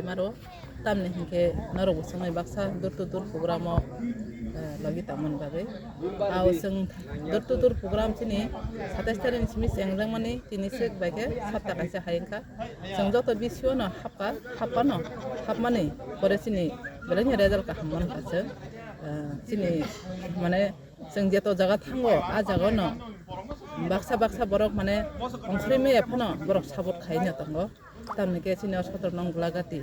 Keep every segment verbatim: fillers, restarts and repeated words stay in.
Maro, tamni hinkhe norok bo chwngwi baksa door to door program o, eh, logi tangmani bagwi. Ao chwng door to door program chini satais tarikh ni simi chengjakmani tini swk bai khe sapta kaisa hai wngkha. Chwng joto bisio no hapkha, hapmano, hapmani pore chini belai no result kaham mankha chwng. Eh, chini mane chwng jeto jaga thango, a jaga no baksa baksa borok mane ongsori maya phano borok support khai no tongo. Tamni khe chini o sotro nong Golagati,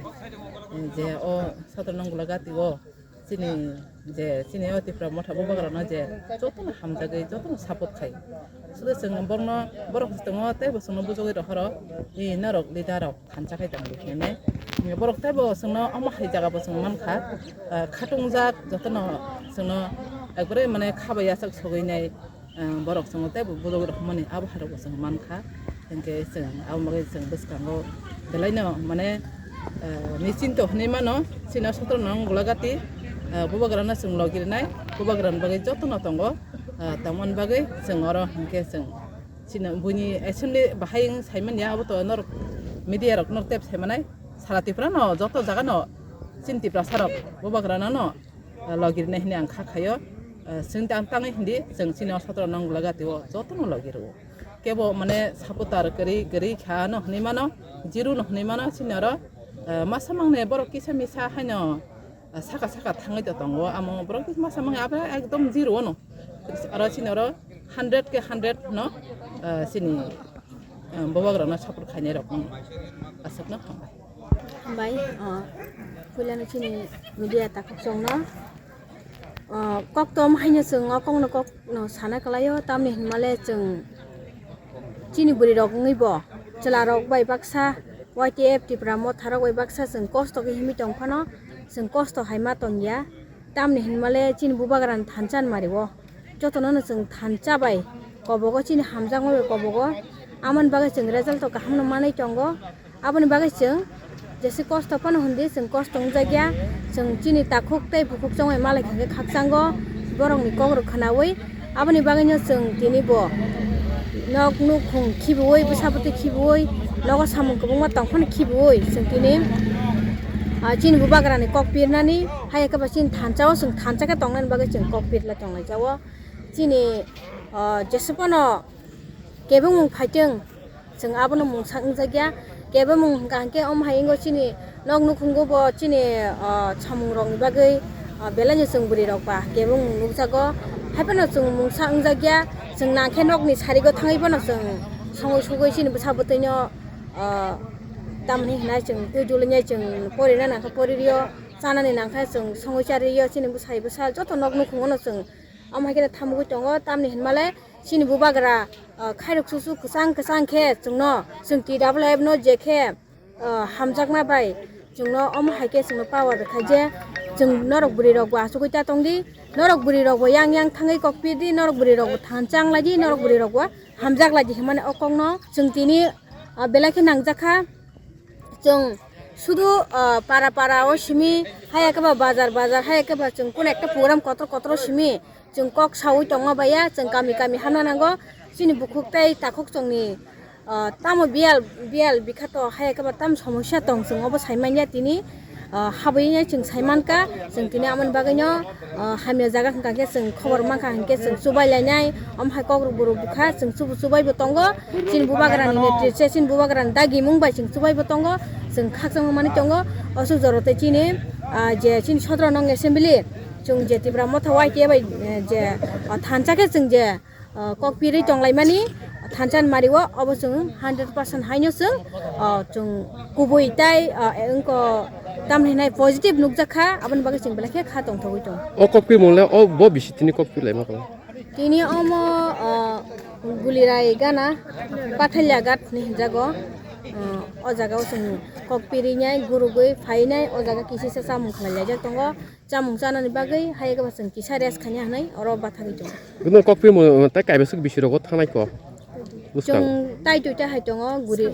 je o sotro nong Golagati o chini je chini o Tipra Motha Bubagrano je jotono hamjagwi jotono support khai. Sudu chwng borokno, borok tongo tei bo chwngno bujogwi rohoro, i norok leader rok thansa khai tongo hinwi. Borok tei bo chwngno omo hai jaga bo chwng mankha, ah, khatungjak jotono chwngno ekbare mane khabai yachak sogwi nai. Ah, borok chwngno tei bo bujogwi rok hwnmani abo hai rok bo chwng mankha. Hinkhe chwng abo bagwi chwng bwskango belaino mane, ah, ni chinto hwnwi mano chini o sotro nong Golagati, ah, Bubagrano chwng logi rwnai, Bubagrani bagwi jotono tongo, ah, tongmani bagwi chwng oro hinkhe chwng chini buini assembly bahai wng saimanya abo to norok media rok norok tep saimanai sara Tripura no joto jaga no chini Tiprasa rok Bubagrano no logi rwnai hinwi ang kha khaio. Ah, chwng tang tangwi hindi chwng chini o sotro nong Golagati o jotono logi rwo. Kebo mane supporter kwrwi kwrwi kha no hwnwi mano, zero no hwnwi mano chini oro, ah, masa mangne borok kisa misa haino, ah, saka saka thangwi to tongo, amo borok masa mangne abo ekdom zero no. Oro chini oro hundred ke hundred no, ah, chini, ah, Bubagrano support khainai rok wng aswkno hambai. Hambai, ah, puilano chini media takhuk chongno. Ah, koktom haino chwng o kokno kokno sana kwlaio, tamni hinmale chwng chini bwrwi rok wngwi bo chwla rok bai baksa Y T F Tipra Motha rok bai baksa chwng kosto khe himwi tong phano chwng kosto hai ma tongya, tamni hinmale chini Bubagrani thansa ni mari o jotono no chwng thansa bai kobogo chini hamjakma bai kobogo, amoni bagwi chwng result o kaham no manwi tongo. Aboni bagwi chwng jesa kosto phano hwndi, chwng kosto wngjakya, chwng chini takhuk tei bukhuk chongwi malai khe khakchango borokni kokrok khwnawi. Aboni bagwino chwng tini bo nok nukhung khibiwi, bwsa bwtwi khibiwi, nogo samung kwbangma tong phano khibiwi chwng tini, ah, chini Bubagrani kok pirnani, hai khe ba chini thansa o chwng thansa khe tongnani bagwi chwng kok pirla tonglaijao. Chini, ah, jesa phano kebengmung phaitwng, chwng abono mungsa wngjakya. Kebengmung hwnkha hwnkhe omo hai wngwi chini nok nukhungo bo chini, ah, samung rokni bagwi, ah, belaino chwng bwrwi rok ba kebengmung nukjago. Haiphano chwng mungsa wngjakya, chwng nangkhe nokni sarigo thangwi phano chwng songwi sugwi chini bwsa bwtwino, ah, tamni hwnai chwng twi dulwi nai chwng porina nangkhe poririo, chanani nangkhe chwng songwi charirio, chini bwsai bwsa joto nok nukhungono chwng omo hai kheno thamugwi tongo, tamni hinmale chini Bubagra, ah, khairok chuchu kwchang kwchang khe chwngno, chwng T W F no je khe, ah, hamjakma bai chwngno omo hai khe chwngno power rwkha je chwng norok bwrwi rok bo achugwi ta tongdi, norok bwrwi rok bo yang yang thangwi kok pirdi, norok bwrwi rok bo thansa wng laidi, norok bwrwi rok bo hamjak laidi hinmani o kokno chwng tini, ah, belai khe nangjakha. Chwng sudu, ah, para para o simi, haya khe ba bazar bazar, haya khe ba chwng kuno ekta program kotor kotor o simi chwng kok saui tongma baiya, chwng kami kami hamna nango. Chini bukhuk tei takhuk chwngni, ah, tamo biyal biyal bikhato haya khe ba tamo somosya tong, chwng obo sai manya tini, ah, habwi chwng sai mankha, chwng tini amoni bagwino, ah, hamya jaga hwnkha khe chwng khobor mankha, hinkhe chwng chubai lainai, omo hai kokrok borok bwkha chwng chubu chubai bo tongo, chini Bubagrani netritwe, chini Bubagrani dagimung bai chwng chubai bo tongo, chwng khakchangma manwi tongo. Aswk jora tei chini, ah, je chini sotro nong assembly, chwng je Tipra Motha Y T A bai, eh, je, ah, thansa khe chwng je, ah, kok pirwi tonglaimani thansa ni mari o, obo chwng hundred percent haino chwng, ah, chwng kubui tai, ah, wngkha tamni hinai positive nukjakha, aboni bagwi chwng belai khe kha tongthogwi tongo. O kok pirmung le o bo bisi tini kok pirlaima kolo? Tini omo, ah, Gulirai gana Pathalia ghat hinwi hinjago. Ah, o jaga o chwng kok pirinai gurugwi phainai o jaga kisisa chamung khlai laijak tongo. Chamung chanani bagwi hai khe ba chwng kisa rest khaina hinwi oro bathagwi tongo. Bini kok pirmung tei kaibaswk bisi rogo thangnai kok? Bwskang. Chwng tai twi ta hai tongo, guri,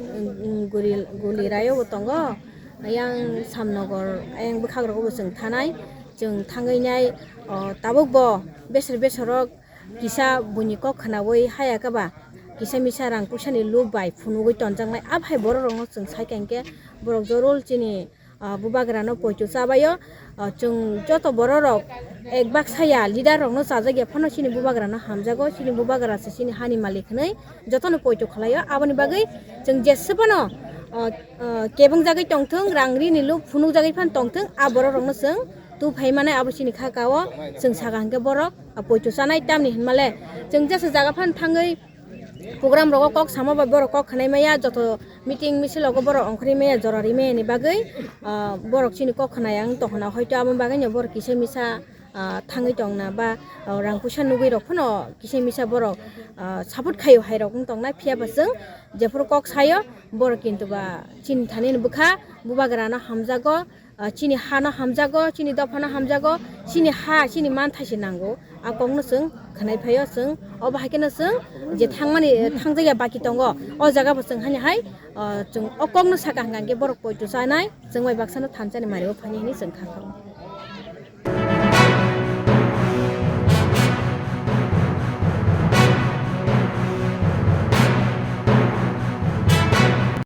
guri, Gulirai o bo tongo. Ayang Samnogor, ayang bwkhak rogo bo chwng thanai. Chwng thangwi nai, o, tabuk bo besor besor rok kisa buini kok khwnaui haya khe ba kisa misa rang puisa ni lob bai phunugwi tonjaknai. Aphai borok rok no chwng sai kha hinkhe borok jorol chini ah, bubagrano poito chabaio. Ah, chwng joto bororok ek bak saya leader rokno chajakya phano chini bubagrano hamjago, chini bubagra se chini hani malik hwnwi jotono poito khwlaio. Aboni bagwi chwng jeswphano, ah, ah, kebeng jagwi tongthwng, rang rini luk phunuk jagwi phano tongthwng, a bororokno chwng tu phai mane abo chini kha kao chwng saka hwnkhe borok, ah, poito chanai tamni hwnmale chwng jesa jaga phano thangwi program rogo kok sama bai borok kok khanai maya, joto meeting misil rogo borok ongkhorwi maya, jora ri maya ni bagwi, ah, borok chini kok khanai ang tongkhna, hoito aboni bagwi no borok kisa misa, ah, thangwi tongna ba, ah, rang puisa nugwi rok phano kisa misa borok, ah, support khaio hai rok wng tongna, phiya ba chwng jephuru kok sayo borok kintu ba chini thani ni bwkha bubagra no hamjago. Ah, chini ha no hamjago, chini dopha no hamjago, chini ha, chini manthai se nango. A kok no chwng khwnai phaio chwng, obo hai kheno chwng je thangmani, thangjakya baki tongo, o jaga bo chwng hani hai, ah, chwng o kok no saka hwnkha hwnkhe borok poito chanai, chwng bai baksa no thansa ni mari o phaini hinwi chwng kha kha.